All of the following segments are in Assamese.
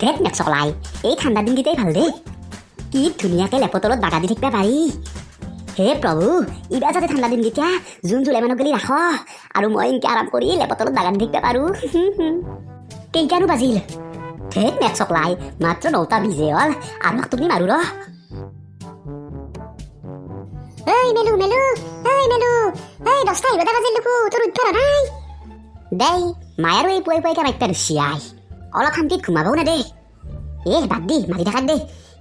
ধেত মেকচকলাই, এই ঠাণ্ডা দিনকেইটাই ভাল দেই। কি ধুনীয়াকৈ লেপৰ তলত বাগা দি থাকিব পাৰি। হে প্ৰভু, ইবাৰ যাতে ঠাণ্ডা দিনকেইটা জুন জুলাই মানত গ'লি ৰাখ আৰু মই এনেকৈ আৰাম কৰি লেপৰ তলত বাগান দি থাকিব পাৰোঁ। কেইটানো বাজিল? ধেত মেকচকলাই, মাত্ৰ 9টা 20 হ'ল। আৰু এক টোপনি মাৰো ৰ। ঐ মেলু, মেলু, ঐ মেলু, ঐ, 10টা 11 বাজিল দেখো, তোৰ উঠবা নাই দেই। মায়াৰো এই পুৱাই পুৱাইকে মাতিবা ধৰছি। আই, অলপ শান্তিত ঘুমাবও নেদে। এ বাদ দি, মাতি থাকাক দে।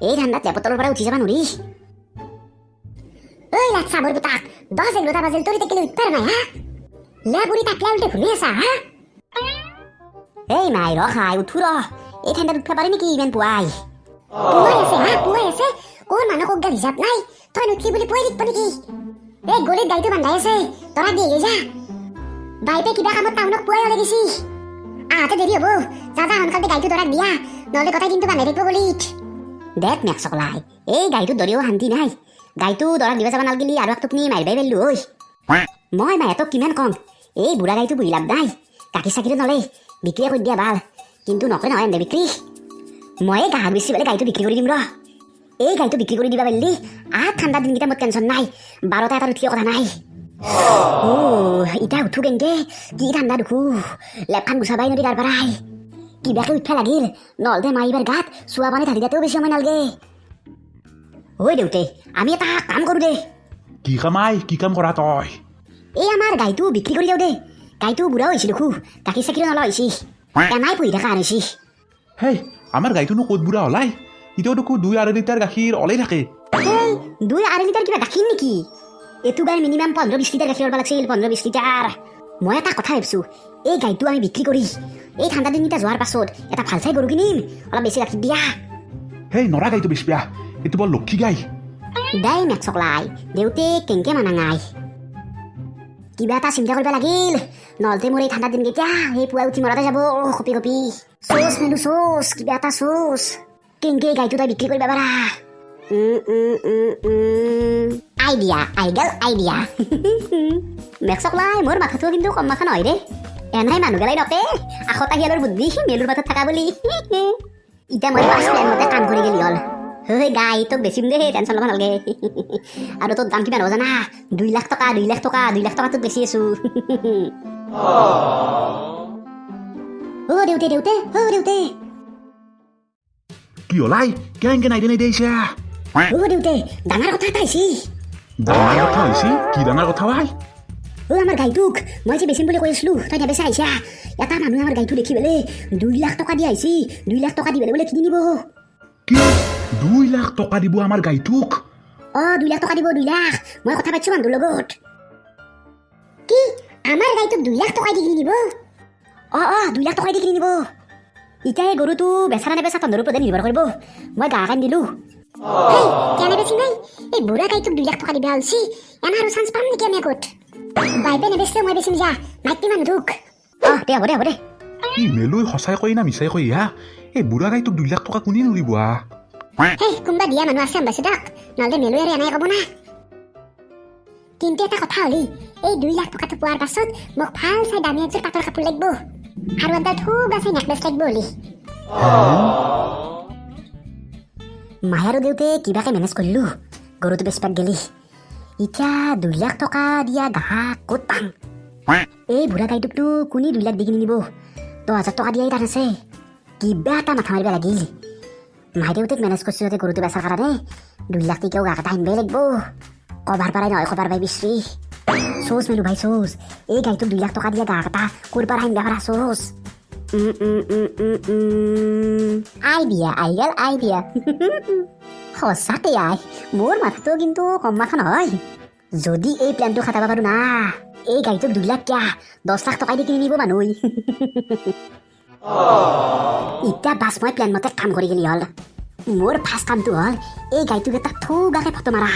এই ঠাণ্ডাত লেপৰ তলৰ পৰা উঠি যাব নোৱাৰি। ঐ লাট চাবৰ পুতাক, 10-11টা বাজিল, তোৰ এতিয়া কেলে উঠবাৰ নাই হা? লে বুঢ়ী, তাকলা উল্টে ঘুমি আছা হা? এই মাই, ৰ খাই উঠো ৰ। এই ঠাণ্ডাত উঠবা পাৰি নেকি ইমান পুৱাই? পুৱাই আছে হা, পুৱাই আছে। কোন মানুহ কক গাল হিচাপ নাই। তই নুঠলি বুলি পুৱাই থাকিব নেকি? এই গলিত গাড়ীটো বান্ধাই আছে, তৰা দি যা। বাইপে কিবা কামত টাউনক পুৱাই ওলাই গৈছি, আহোঁতে দেৰি হ'ব। যা যা, সোনকালতে গাড়ীটো দৰাক দিয়া, নহ'লে গোটেই দিনটো বান্ধাই থাকিব গলিত। দেখ মেকচকলাই, এই গাড়ীটো দৰিও শান্তি নাই। গাড়ীটো দৰাক দিব যাব নালগিলি আৰু এক টোপনি মাৰিবাই পাৰিলো ঐ। মই মাহঁতক কিমান কম, এই বুঢ়া গাড়ীটো পুহি লাভ নাই, গাখীৰ চাখীৰো নলে, বিক্ৰীয়ে কৰি দিয়া ভাল। কিন্তু নকৰে নহয় এনে বিক্ৰী। ময়ে গ্ৰাহক বেচি পেলাই গাড়ীটো বিক্ৰী কৰি দিম ৰ। এই গাড়ীটো বিক্ৰী কৰি দিবা পাৰিলি আহ ঠাণ্ডা দিনকেইটা মোৰ টেনশ্যন নাই, 12টা 1টাত উঠিও কথা নাই। অ' ইতা উঠো কেনকে? কি ঠাণ্ডা দেখো, লেপখান গুচাবাই নদী তাৰ পৰাই। কিবাকে উঠবা লাগিল, নহ'লে মা এইবাৰ গাত চোৱা পানী ঢালি দিয়াতেও বেছি সময় নালাগে। ঐ দেউতে, আমি এটা কাম কৰোঁ দে। কি কাম আই? কি কাম কৰা তই? এই আমাৰ গাইটো বিক্ৰী কৰি দিওঁ দে। গাইটো বুঢ়াও হৈছে দেখো, গাখীৰ চাখীৰো নলা হৈছে, এনাই পুহি থকা আনিছি। হেই, আমাৰ গাইটোনো ক'ত বুঢ়া হলাই? এতিয়াও দেখোন 2-2.5 লিটাৰ গাখীৰ ওলাই থাকে। এই 2-2.5 লিটাৰ কিবা গাখীৰ নেকি? এইটো গাই মিনিমাম 15-20 লিটাৰ গাখীৰ ওলাব লাগিছিল, 15-20 লিটাৰ। মই এটা কথা ভাবিছোঁ, এই গাইটো আমি বিক্ৰী কৰি এই ঠাণ্ডা দিনকেইটা যোৱাৰ পাছত এটা ভাল চাই গৰু কিনিম, অলপ বেছি গাখীৰ দিয়া। হেই, নৰা গাইটো বেচিবা, এইটো বৰ লক্ষী গাই। দাই মেকচকলাই, দেউতে কেনকে মানা নাই। কিবা এটা চিন্তা কৰিব লাগিল, নহ'লে মোৰ এই ঠাণ্ডা দিনকেইটা সেই পুৱা উঠি মৰাতে যাব কঁপি কঁপি। চোচ মেলো, চোচ, কিবা এটা চোচ, কেনকে এই গাইটো তই বিক্ৰী কৰিব পাৰা। আইডিয়া আহি গ'ল, আইডিয়া। মেকচকলাই, মোৰ মাথাটো কিন্তু কম মাথা নহয় দেই। এনাই মানুহ গেলাই নকে আশতা শিয়ালৰ বুদ্ধি মেলুৰ মাথাত থকা বুলি। এতিয়া মই পাঁচ প্লেন মতে কাম কৰি গেলি হ'ল। হৈ গাই তোক বেচিম দেই, টেনশ্যন ল'ব নালাগে। আৰু তোৰ দাম কিমান হ'ব জানা? 2 লাখ টকা, 2 লাখ টকা, 2 লাখ টকা তোক বেচি আছো। অ' দেউতে, দেউতে, অ' দেউতে। কি হলাই? কেনেকে নাই দে দিছা? অ' দেউতে, ডাঙৰ কথা এটা হৈছে। ডাঙৰ কথা হৈছে? কি ডাঙৰ কথা ভাই? অ' আমাৰ গাইটোক মই যে বেচিম বুলি কৈ আছিলো, তই নেবেচা আহিছা। এটা মানুহে আমাৰ গাইটো দেখি পেলাই 2 লাখ টকা দি আহিছি। 2 লাখ টকা দি পেলাই বোলে কিনি নিব। কি? 2 লাখ টকা দিব আমাৰ গাইটোক? অ' 2 লাখ টকা দিব, 2 লাখ। মই কথা পাতিছো মানুহটোৰ লগত। কি, আমাৰ গাইটোক 2 লাখ টকা দি কিনি নিব? অঁ, 2 লাখ টকা দি কিনি নিব। এতিয়া এই গৰুটো বেচা নে নেবেচা তহঁতৰ ওপৰতে নিৰ্ভৰ কৰিব। মই গা কান দিলো। কেনে বেছি নাই, এই বুঢ়া গাইটোক 2 লাখ টকা দিবা হ'লছি। এনে আৰু চান্স পাম নেকি আমি আগত? বাইপে নেবেচিলেও মই বেচিম যা, মাইকী মানুহটোক। অঁ দে, হ'ব দে, হ'ব দে। ই মেলৈ সঁচাই কয় না মিছাই কয় হা? এই বুঢ়া গাইটোক 2 লাখ টকা কোনে নুলিব হা? হেই, কোনোবা দিয়া মানুহ আছে আম্বাছি তাক, নহ'লে মেলৈ আৰু এনাই ক'ব না। কিন্তু এটা কথা হ'লি, এই 2 লাখ টকাটো পোৱাৰ পাছত মোক ভাল চাই দামী এযোৰ পাটৰ কাপোৰ লাগিব আৰু এডাল থোক আছে নেকলেছ লাগিব হ'লি। মায়ে আৰু দেউতে কিবাকে মেনেজ কৰিলোঁ, গৰুটো বেচিবাক গেলি। এতিয়া 2 লাখ টকা দিয়া গ্ৰাহক ক'ত পাম? এই বুঢ়া গাইটোকতো কোনে 2 লাখ দি কিনি নিব? 10,000 টকা দিয়াই তাত আছে। কিবা এটা মাথা মাৰিব লাগিল। মায়ে দেউতাক মেনেজ কৰিছোঁ যাতে গৰুটো বেচাৰ কাৰণে 2 লাখ টকীয়াও গ্ৰাহক এটা আনিবই লাগিব। কবাৰ পৰাই নহয় কবাৰ পাই বিচাৰি। চোচ মেলো ভাই, চোচ, এই গাইটোক 2 লাখ টকা দিয়া গ্ৰাহক এটা ক'ৰ পৰা আনিব পাৰা, চোচ। আইডিয়া আহি গ'ল, আইডিয়া। সঁচাকে আই, মোৰ মাথাটো কিন্তু কম মাথা নহয়। যদি এই প্লেনটো খাটাব পাৰোঁ না, এই গাড়ীটোক 2 লাখ কিয়া, 10 লাখ টকাই দি কিনি নিব মানুহ। এতিয়া বাছ মই প্লেন মতে কাম কৰি গেলি হ'ল। মোৰ ফাৰ্ষ্ট কামটো হ'ল এই গাড়ীটোক এটা থৌগাকে ফটো মাৰা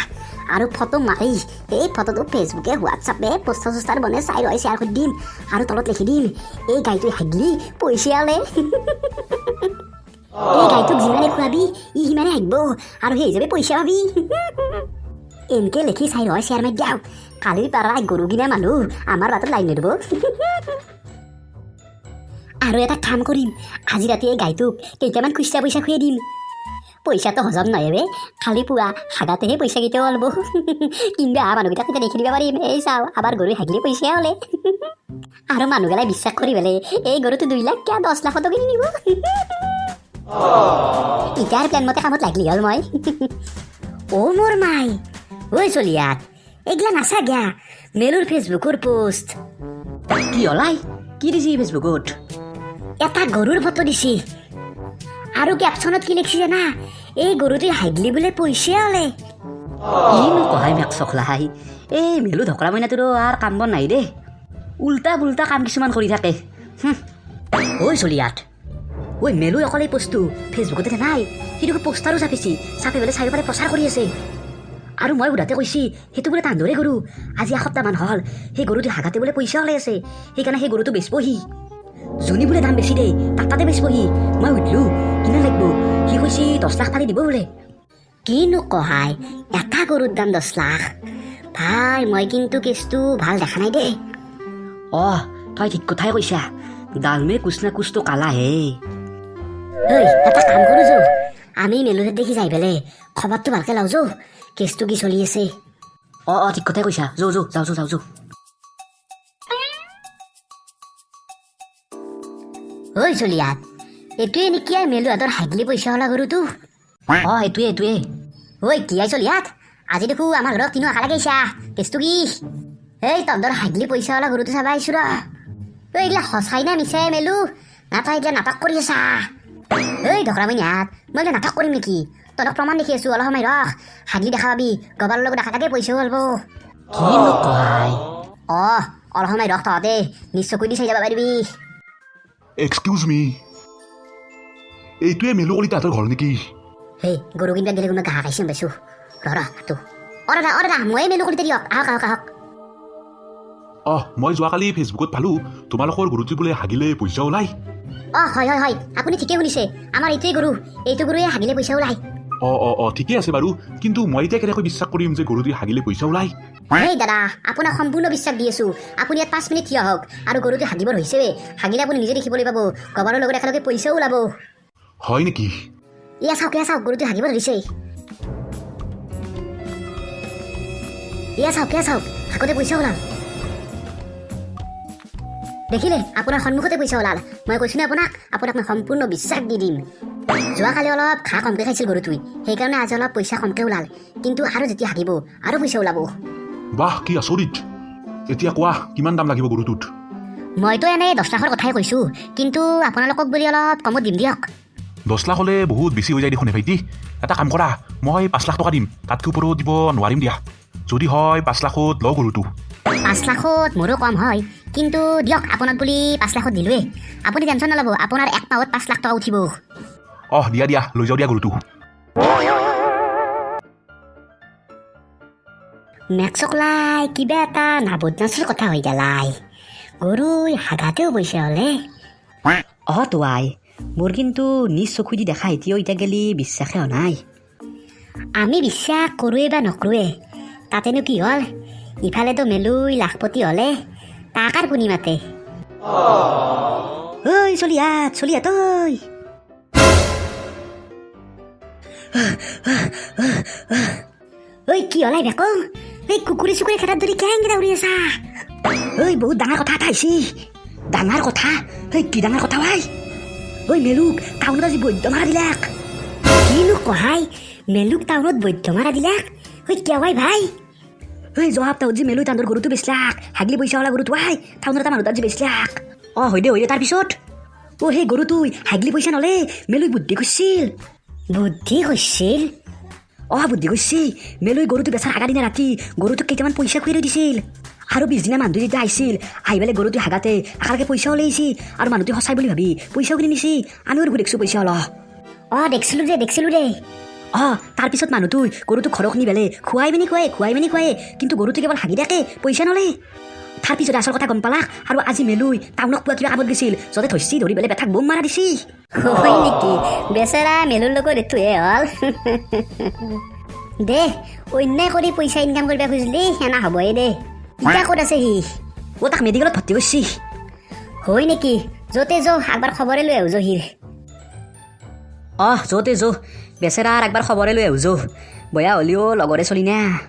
আৰু ফটো মাৰি এই ফটোটো ফেচবুকে হোৱাটছআপে পোষ্টাৰ চোষ্টাৰ বনাই চাই ৰয় শ্বেয়াৰ কৰি দিম আৰু তলত লিখি দিম, এই গাড়ীটো হাগলি পইচা। এই গাইটোক যিমানে খুৱাবি ই সিমানে হাগিব আৰু সেই হিচাপে পইচা পাবি। এনকে লিখি চাই ৰয় শ্বেয়াৰ মাৰি দিয়াও। কালিৰ পৰা গৰু কিনা মানুহ আমাৰ বাটত লাইন ধৰিব। আৰু এটা কাম কৰিম, আজি ৰাতি এই গাইটোক কেইটামান খুচৰা পইচা খুৱাই দিম। পইচাটো হজম নহয় বে, খালি পুৱা হাগাতেহে পইচাকেইটাও ওলব। কিনবা অহা মানুহকেইটাক তেতিয়া দেখি দিব পাৰিম, এই চাওঁ, আমাৰ গৰু হাগিলে পইচা ওলে। আৰু মানুহগিলাই বিশ্বাস কৰি পেলাই এই গৰুটো 2 লাখ কিয়, 10 লাখতো কিনি নিব। ইটাৰ প্লেন মতে কামত লাগলি হ'ল মই। অ' মোৰ মাই, ঐ চলিয়াত, এইগিলা নাচা গিয়া মেলুৰ ফেচবুকৰ পোষ্ট। কি হলাই? কি দিছি ফেচবুকত? এটা গৰুৰ ফটো দিছি আৰু কেপশ্যনত কি লিখছি জানা? এই গৰুটোৱে হাগলি বোলে পইচা ওলে। কিনো কহাই মেক চখলাই। এই মেলু ধকৰা মইনাটোৰো আৰু কাম বন নাই দেই, উল্টা পুল্টা কাম কিছুমান কৰি থাকে। ঐ চলিয়াত, ঐ, মেলু অকল এই পোষ্টটো ফেচবুকতে নাই, সি দেখোন পোষ্টাৰো চাপিছি, চাপি পেলাই চাৰিওফালে প্ৰচাৰ কৰি আছে। আৰু মই সোধাতে কৈছি, সেইটো বোলে তাহাঁতৰে গৰু। আজি এসপ্তাহমান হ'ল, সেই গৰুটো হাগাতে বোলে পইচা ওলাই আছে। সেইকাৰণে সেই গৰুটো বেচবহি। যোনী বোলে দাম বেছি দেই, তাক তাতে বেচবহি। মই সুধিলোঁ, কিমান লাগিব? সি কৈছি, 10 লাখ পালি দিব বোলে। কিনো কহাই, এটা গৰুৰ দাম 10 লাখ? ভাই, মই কিন্তু কেছটো ভাল দেখা নাই দেই। অহ, তই ঠিক কথাই কৈছা। दाल में कुछ ना कुछ तो काला है। ঐ, এটা কাম কৰোঁ যো, আমি মেলুতে দেখি যাই পেলাই খবৰটো ভালকে লওঁ যো, কেছটো কি চলি আছে। অঁ, ঠিক কথাই কৈছা। যো যো, যাওঁ যো, যাওঁ যো। ঐ চলিয়াত, এইটোৱে নেকি আই মেলুহঁতৰ হাগলি পইচা ওলা গৰুটো? অঁ, এইটোৱে, এইটোৱে। ঐ, কি আই চলিয়াত, আজি দেখো আমাৰ ঘৰত কিনো আশা লাগিছা? কেছটো কি? এই তহঁতৰ হাগলি পইচা ওলা গৰুটো চাবা আহিছো ৰ। ঐ, এইগিলা সঁচাই না মিছাই মেলু? না তই এইগিলা নাটক কৰি আছা? ঐ ধকৰামইনাত, মই এইগিলা নাটক কৰিম নেকি? তহঁতক প্ৰমাণ দেখি আছো। অলপ সময় ৰখ, হাগলি দেখা পাবি, গবাৰৰ লগত একেলগে পইচাও ওলব। কিনো কয়! অঁ, অলপ সময় ৰখ, তহঁতে নিজ চকু দি চাই যাব পাৰিবি। এক্সকিউজ মি, এইটোৱে মেলু কলিতাহঁতৰ ঘৰ নেকি? হেই, গৰু কিনিব গেলে কোনোবা গ্ৰাহক আহিছে পাইছোঁ। ৰ ৰ তো। অ দাদা, অ দাদা, ময়ে মেলু কলিতা দিয়ক। আহক, আহক, আহক। অহ, মই যোৱাকালি ফেচবুকত পালোঁ, তোমালোকৰ গৰুটো বোলে হাগিলে পইচা ওলায়। অঁ, হয় হয় হয়, আপুনি ঠিকেই শুনিছে। আমাৰ এইটোৱে গৰু, এইটো গৰুৱে হাগিলে পইচা ওলায়। অঁ, ঠিকে আছে বাৰু, কিন্তু মই এতিয়া কেনেকৈ বিশ্বাস কৰিম যে গৰুটোৱে হাগিলে পইচা ওলায়? হেই দাদা, আপোনাক সম্পূৰ্ণ বিশ্বাস দি আছোঁ। আপুনি ইয়াত 5 মিনিট থিয় হওক আৰু গৰুটো হাগিবৰ হৈছে। হাগিলে আপুনি নিজে দেখিবলৈ পাব, গোবৰৰ লগত একেলগে পইচাও ওলাব। হয় নেকি? এয়া চাওক, এয়া চাওক, গৰুটো হাগিব ধৰিছে। এয়া চাওক, এয়া চাওক, হাগোতে পইচা ওলাল। দেখিলে, আপোনাৰ সন্মুখতে পইচা ওলাল। মই কৈছোঁ নে আপোনাক? আপোনাক মই সম্পূৰ্ণ বিশ্বাস দি দিম। যোৱাকালি অলপ ঘাঁহ কমকৈ খাইছিল গৰুটোৱে, সেইকাৰণে আজি অলপ পইচা কমকৈ ওলাল। কিন্তু আৰু যেতিয়া হাগিব, আৰু পইচা ওলাব। বাহ, কি আচৰিত! এতিয়া কোৱা, কিমান দাম লাগিব গৰুটোত? মইতো এনেই 10 লাখৰ কথাই কৈছোঁ, কিন্তু আপোনালোকক বুলি অলপ কমত দিম দিয়ক। 10 লাখ হ'লে বহুত বেছি হৈ যায় দেখোন হে ভাইটি। এটা কাম কৰা, মই 5 লাখ টকা দিম, তাতকৈ ওপৰত দিব নোৱাৰিম দিয়া। যদি হয় 5 লাখত লওঁ গৰুটো। 5 লাখত মোৰো কম হয়, কিন্তু দিয়ক, আপোনাক বুলি 5 লাখত দিলোৱেই। আপুনি টেনশ্যন নল'ব, আপোনাৰ এক মাহত 5 লাখ টকা উঠিব। অহ, দিয়া দিয়া, লৈ যাওঁ দিয়া গৰুটো। মেক্সকলাই কিবা এটা নাবদনাচৰ কথা হৈ গেলাই, গৰুই হাগাতেও পইচা হ'লে। অঁ তোৱাই, মোৰ কিন্তু নিজ চকুদি দেখা এতিয়াও এতিয়া গেলি বিশ্বাসে হোৱা নাই। আমি বিশ্বাস কৰোৱে বা নকৰোৱে, তাতেনো কি হ'ল? ইফালেতো মেলুই লাখপতি হ'লে তাক আৰু কোনি মাতে? ঐ চলিয়াত, চলিয়াত, ঐ, ঐ, কি হ'লাই বেকং? এই কুকুৰে চুকুৰে খেদাত ধৰি কেনেকে দৌৰি আছা? ঐ, বহুত ডাঙৰ কথা এটা আহিছি। ডাঙৰ কথা? ঐ, কি ডাঙৰ কথা ভাই? ঐ, মেলুক টাউনত আজি বৈদ্য মাৰা দিলাক। কিনো কহাই, মেলুক টাউনত বৈদ্য মাৰা দিলাক? ঐ, কেৱাই ভাই? ঐ, যোৱা সপ্তাহত যি মেলুই তাহাঁতৰ গৰুটো বেচলাক, হাগলি পইচা ওলা গৰুটো, আই টাউনৰ এটা মানুহ তাত যি বেচলাক। অঁ, হয় দে, হয় দে। তাৰপিছত অ' সেই গৰুটোই হাগলি পইচা নলে মেলুই বুদ্ধি কৰিছিল। বুদ্ধি কৰিছিল? অঁ, বুদ্ধি কৰিছি। মেলুই গৰুটো বেচাৰ আগাদিনা ৰাতি গৰুটোক কেইটামান পইচা খুৱাই থৈ দিছিল আৰু পিছদিনা মানুহটো যেতিয়া আহিছিল, আহি পেলাই গৰুটো হাগাতে একেলগে পইচা ওলাইছি আৰু মানুহটোৱে সঁচাই বুলি ভাবি পইচাও কিনি নিছি। আমিও দেখোন দেখিছোঁ পইচা ওলা। অঁ, দেখিছিলোঁ দে, দেখিছিলোঁ দে। অঁ, তাৰপিছত মানুহটোই গৰুটোক ঘৰত নি পেলাই খুৱাই পিনি খুৱাই, খুৱাই পিনি খুৱাই, কিন্তু গৰুটো কেৱল হাগি থাকে, পইচা নলে। তাৰপিছত আচল কথা গম পালাক আৰু আজি মেলুই টাউনক পুৱা কিবা কামত গৈছিল, য'তে ধৰছি, ধৰি পেলাই বেঠাক বোম মাৰা দিছি। হয় নেকি? বেচেৰা মেলুৰ লগত এইটোহে হ'ল দে। অন্যায় কৰি পইচা ইনকাম কৰিব খুজিলি সেনা হ'বই দে। এতিয়া ক'ত আছে সি? অ', তাক মেডিকেলত ভৰ্তি কৰিছি। হয় নেকি? য'তে যো, একবাৰ খবৰে লৈ আহো জহিৰ। অহ, য'তে যো, বেচেৰাৰ একবাৰ খবৰে লৈ আহো যো। বয়া হ'লেও লগৰে চলি না।